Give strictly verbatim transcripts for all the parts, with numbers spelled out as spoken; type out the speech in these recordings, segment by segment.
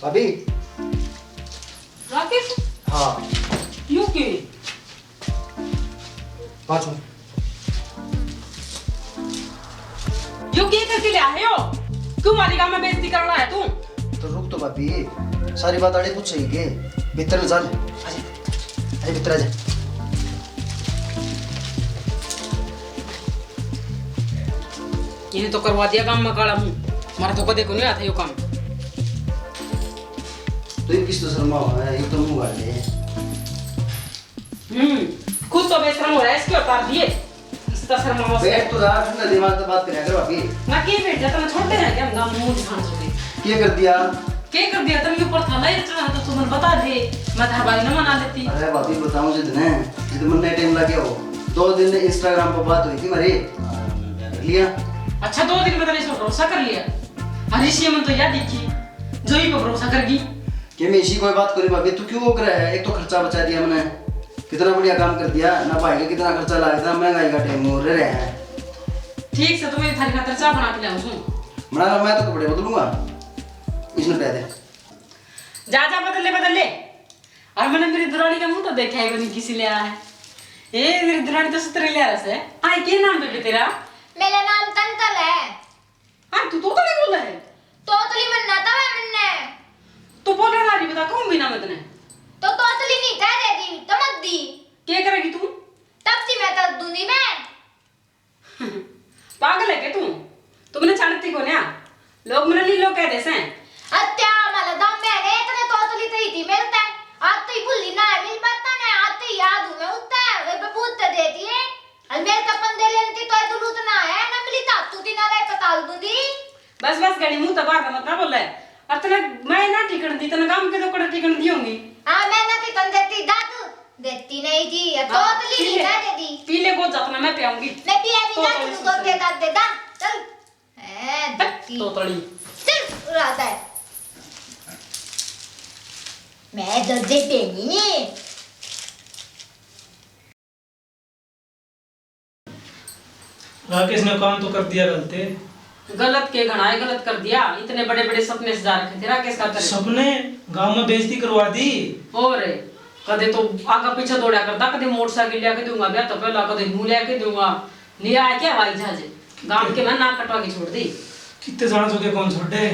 भाभी। राकेश? हाँ। यू के? पाँच मिनट। यो के करके ले आए हो? क्यों मारी गांव में बेइज्जती करना है तू? तो रुक तो भाभी, सारी बात आड़े पूछेगी के? भीतर में चल। आजा, आजा भीतर आजा। इन्हें तो करवा दिया काम में काला मुंह। मारा तो कदे को नहीं आता यो काम। तो ये किस तो शर्मा हो है, ये तो मुंह गाड़ ले। हम्म, खुद तो बेशरम हो रहा है, इसके उतार दिए। इसका शर्मा हो बैठ तो रहा, ठंडा दिमाग से बात करा कर भाभी। ना के बैठ जा, तने छोड़ते हैं क्या हम गांव में मुंह दिखाने के लिए? क्या कर दिया? क्या कर दिया? तने ऊपर था ना, इतना तो तुमने बता दे, मैं था भाई ना मना लेती। अरे भाभी बताऊं जितने, जितने मन्ने टाइम लगे हो, दो दिन Instagram पर बात हुई थी हमारी, कर लिया। अच्छा, दो दिन में तने इस पर भरोसा कर लिया? अरे ऋषि मन तो याद देखी, जो ही पर भरोसा कर गई। के मैं इसी कोई बात करी भाभी, तू क्यों वो करे है? एक तो खर्चा बचा दिया मैंने, कितना बढ़िया काम कर दिया ना भाई का, कितना खर्चा लाया था, महंगाई का टाइम हो रहा है। ठीक से, तुम्हें थारी खातर चाय बना के लाऊं सूं। बना ला, मैं तो कपड़े बदलूंगा, इसने पै दे। जा जा, बदल ले, बदल ले। और मैंने मेरी दुरानी का मुंह तो देखा है, कोनी किसी ले आया है। ए, मेरी दुरानी तो सुतरी ले आ रहा है। आए, के नाम बेबे तेरा? मेरा नाम तंतल है। हाँ, तू तोतली बोले है? तोतली मन्ना तवे मन्ने। तो बोलना ना रही, बता, कहूँ भी ना मैं तने। तो तोतली नहीं कह रही थी, तमक दी। क्या करेगी तू? तब सी मैं तब दूंगी मैं। पागल है क्या तू? तू मन्ने जानती को ना? लोग मन्ने लीलो कह दे से। अत्या, मला दम में ने इतने तोतली तो ही थी मिलता है। आज तो ही भूली ना है, मिल पाता ना, आज तो ही याद हूँ मैं उत्ता है, वे बबूत तो दे दिए। अरे मेरे का पंदे लेंती तो दुलूत ना है, ना मिली ताप तू तीना रे पताल दूंदी। बस, बस, घणी मुंह तो बाहर का मत ना बोले। और तने मैं ना टिकण दी, तने काम के तो कड़े टिकण दी होंगी। हाँ, मैं ना टिकण देती, दादू देती नहीं जी, ये हाँ, तोतली पी नहीं ले। मैं दे दी। पी ले, बहुत जातना मैं पियाऊंगी। मैं पिया भी तो ना तो तू इसी तो दे से। दा, दे दा, चल। ए, हट, देती। तोतली। चल, उड़ाता है। मैं तो दे देनी। राकेश ने काम तो कर दिया गलत। गलत के घणा ही गलत कर दिया, इतने बड़े बड़े सपने सजा रखे थे राकेश खातर। सपने? गांव में बेइज्जती करवा दी। और कदे तो आगा पीछे दौड़ा करता, कदे मोटरसाइकिल लिया के दूंगा, ब्याह तो पहला, कदे यूं लिया के दूंगा, लिया है क्या हवाई जहाज? गांव के मैं नाक कटवा के छोड़ दी। कितने जान चुके कौन छोड़े?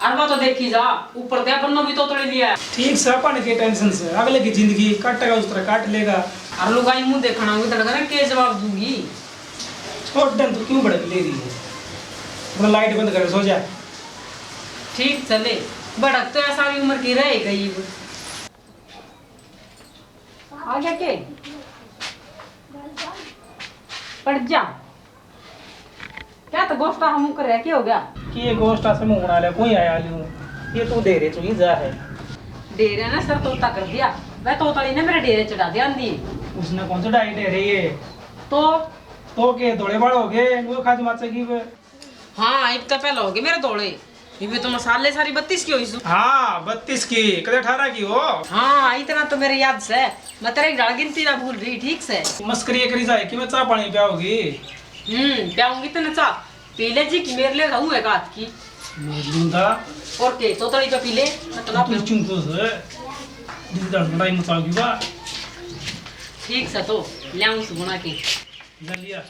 अरे वो तो देखी जा, ऊपर ते अपन भी तो तोड़ लिया। ठीक से, अपन के टेंशन से, अगले की जिंदगी काटेगा उस तरह काट लेगा। अरे लुगाई मुंह देखना, वो तड़का ना के जवाब दूंगी। छोड़ दे, तू क्यों भड़क ले रही है? अपना लाइट बंद कर, सो जा। ठीक चले, भड़क तो है, सारी उम्र की रह गई। आ गया के? पड़ जा। क्या तो गोष्टा हम कर रहे, क्या हो गया? कि ये गोष्टा से मुंह बना ले, कोई आया नहीं। ये तू डेरे चुई जा है। डेरे ने सर तोता कर दिया। वह तोतली ने मेरे डेरे चढ़ा दिया आंधी। उसने कौन सा डाई डेरे ये? तो? तो के धोले बाल हो गए, वो खाद माचा की वे। हाँ, इब तो पहले हो गए मेरे धोले। इबे तो मसाले सारी बत्तीस की होई सु। हाँ, बत्तीस की, कदे अठारह की हो। हाँ, इतना तो मेरे याद से। मैं तेरे एक ढाल गिनती ना भूल रही, ठीक से। मस्करी करी जाए कि मैं चाय पानी पियाओगी। हम्म, पियाऊंगी तने चाय। पी ले जी, मेरे लिए रहू है हाथ की। मैं लूंगा। और के, तो तड़ी पे पी ले, मैं तो ना तू पीऊँ। चुप तो से। दीदी दाल बनाई मचाओगी बा। ठीक से तो, ले आऊँ सु बना के। ले लिया।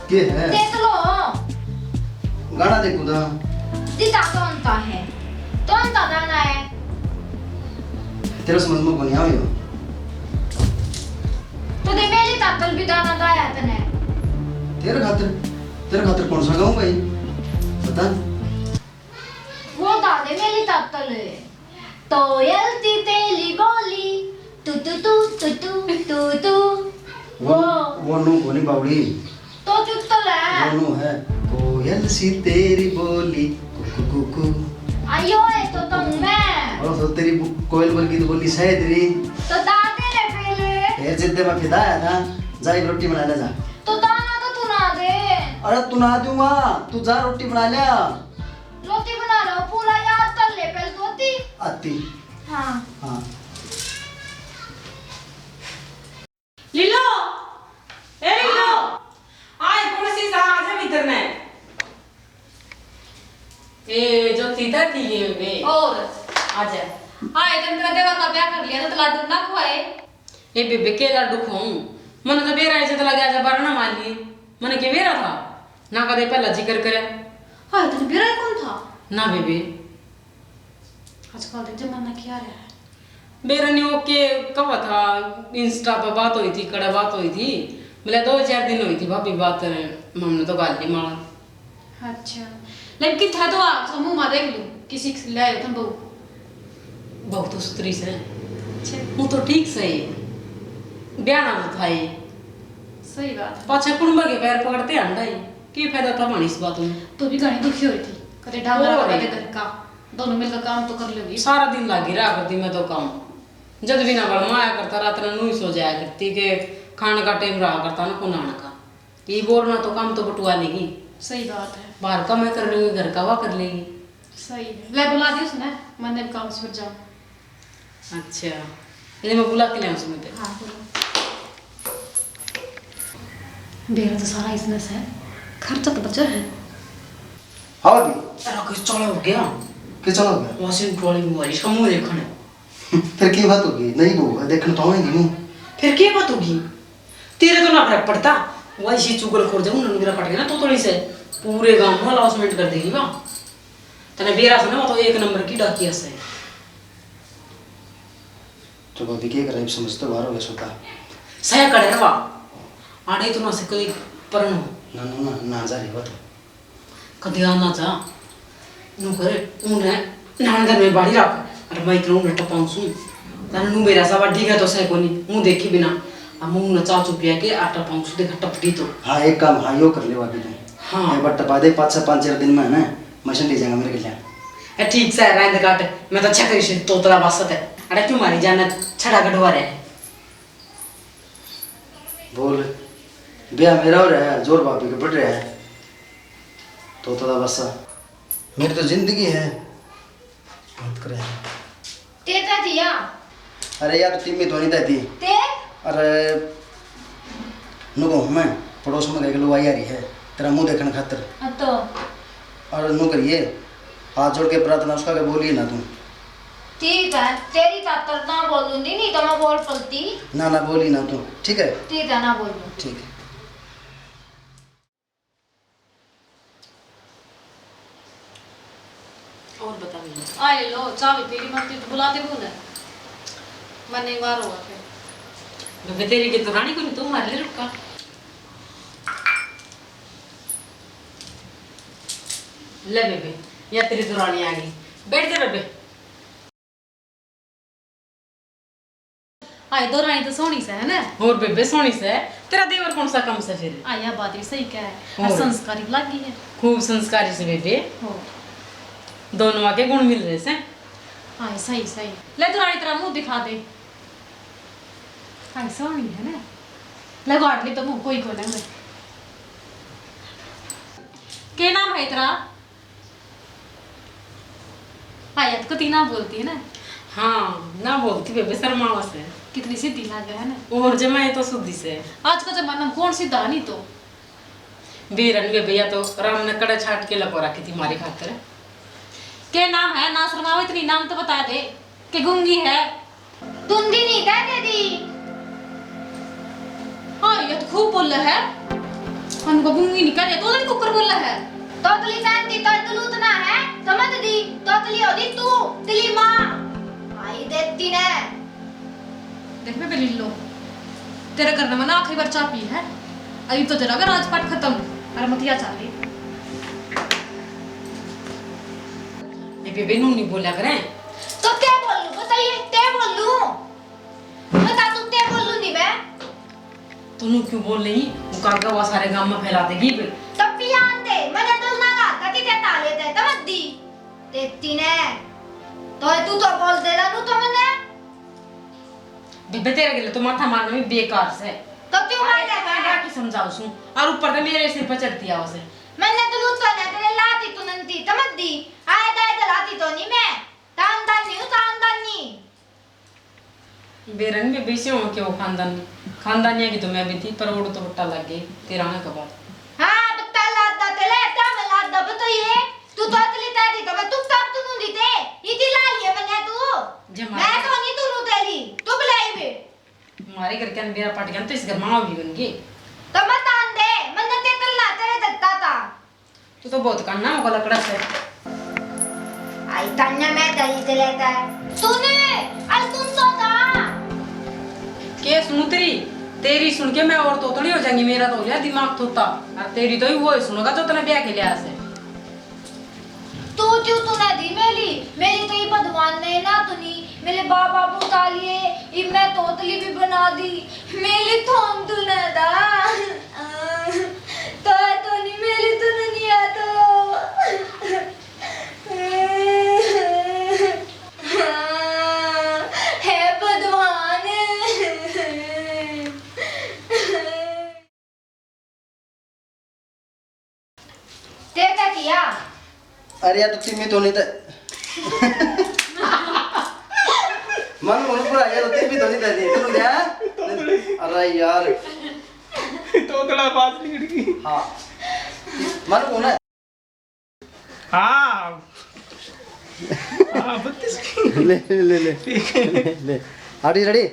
के है? देख लो। गाना देखूं था। जी, ता कौन ता है? कौन ता गाना है? तेरा समझ में कोनी आवे यो। तो दे मेरी तातल भी गाना गाया तने। तेरे खातिर, तेरे खातिर कौन सा गाऊं भाई? बता। वो गा दे मेरी तातल। तोयल ती तेली बोली, तू तू तू तू तू तू तू। वो, वो, वो नू कोनी बावड़ी। तो चुप तो ले। वो नू है, कोयल सी तेरी बोली, कुकु कुकु। आयो है तो तुम मैं। और तो तेरी बु-, कोयल वर्गी तो बोली सै तेरी। तो दादे रे पहले। फिर जिद्दे में फिदा है ना, जा एक रोटी बना ले जा। तो दाना तो तू ना दे। अरे तू ना दूंगा, तू जा रोटी बना ले। रोटी बना रहा हूँ, पूरा याद कर ले पहले तो आती। आती। हाँ। हाँ। और आजा। आए दिन तेरा देवर का ब्याह कर लिया, तो लाडू ना खुआए। ए बेबे, के लाडू खुआऊं? मने तो बेरा ऐसे तो लगे आजा बारना मार लिए। मने के बेरा था? ना कदे पहला जिक्र करे। हाय, तुझे बेरा ही कौन था? ना बेबे। आजकल तो जमाना क्या रहा है? बेरा नहीं, वो के कहा था, Insta पे बात हुई थी, कड़े बात हुई थी। बोले दो चार दिन हुई थी भाभी बात, हमने तो गाल ली माला। अच्छा, लेकिन था तो आप समूह में देख लूं, किसी से ले आयो तुम बहू। बहू तो सुतरी से। अच्छा। वो तो ठीक से ही। ब्याह ना तो था ही। सही बात है। पाछे कुणबा के पैर पकड़ते हंडा ही। के फायदा था मानी इस बात में? तो भी घणी दुखी हुई थी। कदे डांगर और का, कदे घर का। दोनों मिलकर काम तो कर लोगी। सारा दिन लागी रहा करती मैं तो काम। जद भी ना बल में आया करता, रात ने नू ही सो जाया करती के खाने का टाइम रहा करता ना, को नहाने का। ये बोलना तो काम तो बटुआ लेगी। सही बात है। बाहर का मैं कर लूंगी, घर का वा कर लेगी। सही है। ले बुला दी उसने, मैंने भी काम से जाऊं। अच्छा, ले मैं बुला के ले आऊं उसमें। हाँ, बोलो। बेरा तो सारा इसने से, खर्चा तो बचा है। हाँ भाभी। तेरा कोई चाला हो गया? के चाला हो गया? वहाँ से उठवाली बुआरी, इसका मुंह देखने। फिर की बात होगी? नहीं वो देखने तो आवेंगे नहीं। फिर की बात होगी? तेरे तो ना फर्क पड़ता। वैसी चुगलखोर जब उन्होंने मेरा पट गया ना तोतली से, पूरे गांव में अनाउंसमेंट कर देगी वहाँ। तने बेरा से ना, वो तो एक नंबर की डाकिया से। तो भाभी के करे, समझ तो बाहर हो गया सौदा। सह करे रवा। आड़े तो ना से कोई परनो। ना, ना, ना, ना जा रही बात। कदे आ ना जा। नू करे, उन्हें नान घर में बाड़ी रख। अरे मैं इतना उन्हें टपाऊं सूं। तने नू मेरा सवा डिगा तो सह कोनी। मुंह देखी बिना। अब मुंह न चाह चुपिया के आटा पाऊं सूं, देखा टपटी तो। हाँ, एक काम, हाँ, यो कर ले भाभी तू। हाँ। एक बार टपा दे, पाँच छः, पाँच चार दिन में है ना, मशीन ले जाएगा मेरे के लिए। ए, ठीक से, रहने दे काट। मैं तो अच्छा करी से तोतला बासत है। अरे क्यों मारी जाना छड़ा कटवा रहे है? बोल, ब्याह मेरा हो रहा है, जोर भाभी के बढ़ रहा है। तोतला बासा मेरी तो जिंदगी है। बात करे। ते ता दिया। अरे यार, तिमी तो नहीं देती। ते? अरे, नु कहूँ मैं, पड़ोस में एक लुगाई आ रही है, तेरा मुंह देखने खातर। हाँ तो? और नु करिए, हाथ जोड़ के प्रार्थना उसका के बोलिए ना तू। ठीक है, तेरी खातर ना बोलूंगी, नहीं तो मैं बोल पलती। ना, ना, बोली ना तू, ठीक है? ठीक है, ना बोलूं। ठीक है। और बता भैया। आए लो, चाय भी पी ली, मत तो बुला दे बोले। मैं नहीं बाहर हुआ फिर। बेबे, तेरी के तो रानी को नहीं, तू मार ले रुक्का। ले बेबे, या तेरी तो रानी आ गई। बैठ जा बेबे। आए, दो रानी तो सोहनी से, है ना? और बेबे सोहनी से, तेरा देवर कौन सा कम से फिर? आ, या बात भी सही कह है। और और संस्कारी लागी है। खूब संस्कारी से बेबे। हो। दोनों आके गुण मिल रहे से। हाँ, सही, सही। ले तो रानी तेरा मुंह दिखा दे। हाँ, सोहनी है ना? ले गाड़ ले तो मुंह कोई को नहीं। के नाम है तेरा? हाँ यार, कती ना बोलती है ना। हाँ, ना बोलती बेबे, शर्मावा से। कितनी सीधी लागे है ना। और जमाए तो सुधी से। आज का जमाना में कौन सीधा नहीं तो। बेरन बेबे, या तो राम ने कड़ा छाट के लको रखी थी मारी खातर। के नाम है, ना शर्माओ इतनी, नाम तो बता दे। के गूंगी है। तुंदी नहीं कह दे दी। हाँ, ये तो खूब बोले है। हम को गूंगी नहीं कह दे, तो नहीं कुकर बोले है। तोतली शांति तो दलूत ना है, समझ दी। तोतली हो दी तू, तिली माँ। आई देती ने। देख बे लीलो, तेरे घर में मैंने आखिरी बार चाय पी है। अभी तो तेरा राजपाट खत्म। अरे मतिया चाली। ये बेबे नू नहीं बोला करें। तो क्या बोलूं बताइए, क्या बोलूं? बता तू, क्या बोलूं नहीं मैं? तू नू क्यों बोल रही? वो काका वा सारे गांव में फैला देगी फिर। तब भी आन दे, मैंने तो ना लाता कि ते ताले दे, तब दी। देती ने। तो तू तो बोल दे ना, नू तो मैंने। बेबे, तेरे के लिए तो माथा मारना भी बेकार से। तो क्यों मार अरे, लेता है? की समझाओ सू, और ऊपर से मेरे सिर पर चढ़ती आओ से। मैंने तो लूट तो ना तेरे लाती तू नंती, तमत दी। आए दाए दलाती तो नहीं मैं। तानदानी हूँ, तानदानी। बेरन में बेसी हो के वो खानदानी, खानदानिया की तो मैं भी थी, पर ओड़ तो बट्टा लग गई, तेरा आने के बाद। हाँ, बट्टा लादा तेरे, क्या मैं लादा बताइए? तू तो अतली तैरी तो मैं तुक ताप तू नू दी ते। मैं तो नहीं तू तेरी, तू बुलाई बे। हमारे घर के अंधेरा पट गया तो इस घर माँ भी बन गई। तो मत आन दे, मन तेतल ना तेरे दत्ता था। तू तो बहुत कान्ना होगा लकड़ा से। आई तान्या मैं दही से लेता है। सुने, अरे सुन तो था। के सुनू तेरी? तेरी सुन के मैं और तोतली हो जाएंगी, मेरा तो हो गया दिमाग तोता। और तेरी तो ही वो सुनोगा जो तने ब्याह के लिया से। तू क्यों तूने दी मेली? मेरी तो ये भगवान ने ना तूनी, मेरे बाबा बुता लिए, इब मैं तोतली भी बना दी। मेली तो हम तूने दा। तो तो नहीं, मेली तूने नहीं आ तो। हे भगवान। तेरे का किया? अरे यार, तो तिमी तो नहीं था। मन उन पर आया तो तिमी तो नहीं था, नहीं, तू क्या? अरे यार। तोतला बाज निकल गई। हाँ। मन उन हाँ। हाँ, बत्तीस की। ले, ले, ले, ले। ठीक है। ले, ले। Are you ready?